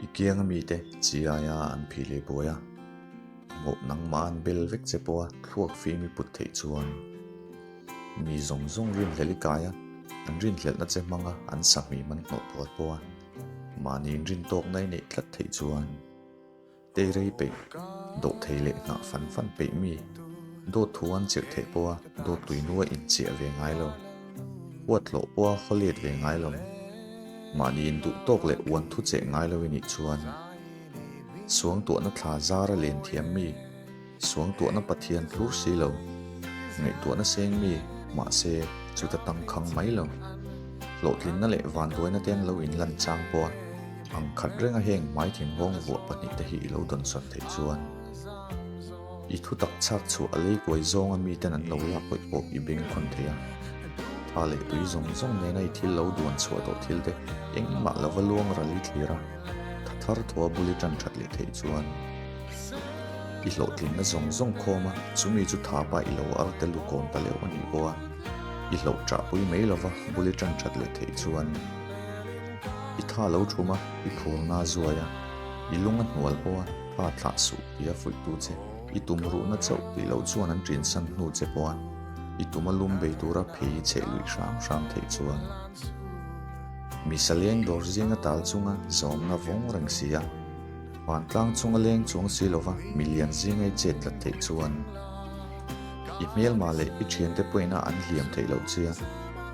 I kianga mite chi aia an phih leh buai a, mawh nangmah an bel vek che pawha thluak fim i put theih chuan mi zawng zawng rinhlelh i kai a, an rinhlelhna che hmanga an sahmim an hnawh puar pawha mahni inrintawkna i neih tlat theih chuan Tei rei peih, dawh thei leh nghah fan fan peih mi, dawt thu an chirh theih pawha dawt tui nua inchiah ve ngai lo, huat hlawh pawha haw let ve ngai lo, mahni induh tawk leh uan thu cheh ngai lo i nih chuan suangtuahna thla zara len thiam mi, suangtuahna Pathian thlur si lo, ngaihtuahna seng mi, mahse chuta tangkhang mai lo, hlawhtlinna leh vanduaina te an lo inlan chang pawha Ang khat renga heng hmai thinghawng vuah pahnihte hi i lo dawnsawn theih chuan i thu tak chhak chhuah a lei kuai zawnga miten an lo lak pawih pawh i beng khawn thei a. Tha leh tui zawng zawng nena i thil lo duan chhuah tawh thil te engmah lova luang ral i thlir a, tha thar thaw a bul i tan that leh theih chuan i hlawhtlinna zawng zawng khawm a, chumi chu thapa i lo ar tel u kawn ta leuh a nih pawh a, i hlauh ṭahpui mai lova bul i tan that leh theih chuan. I tha lo thum a, i phurna a zuai a, i lung a hnual pawh a, tha thlah suh tih a fuihtu che, i tum ruhna chauh tih loh chuan an ṭinsan hnu che pawh a, i tum a lum bei tura phei i cheh luih hram hram theih chuan. Misa leng dawr zinga tal chunga zawmna vawng reng si a, vantlang chunga leng chuang si lova milian zinga i chet tlat theih chuan i hmelma leh i ṭhiante pawhina an hliam theih loh che a.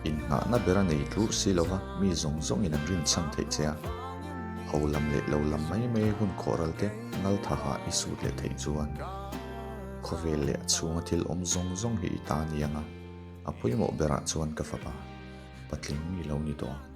Innghahna ber a nei tlur si lova mi zawng zawngin an rinchhan theih che a, ho lam leh lo lam mai mai hun khawhral te ngal thaha i sut leh theih chuan khawvel leh a chhunga thil awm zawng zawng hi i ta ni ang a, a pawimawh berah chuan ka fapa patling mi lo ni tawh ang.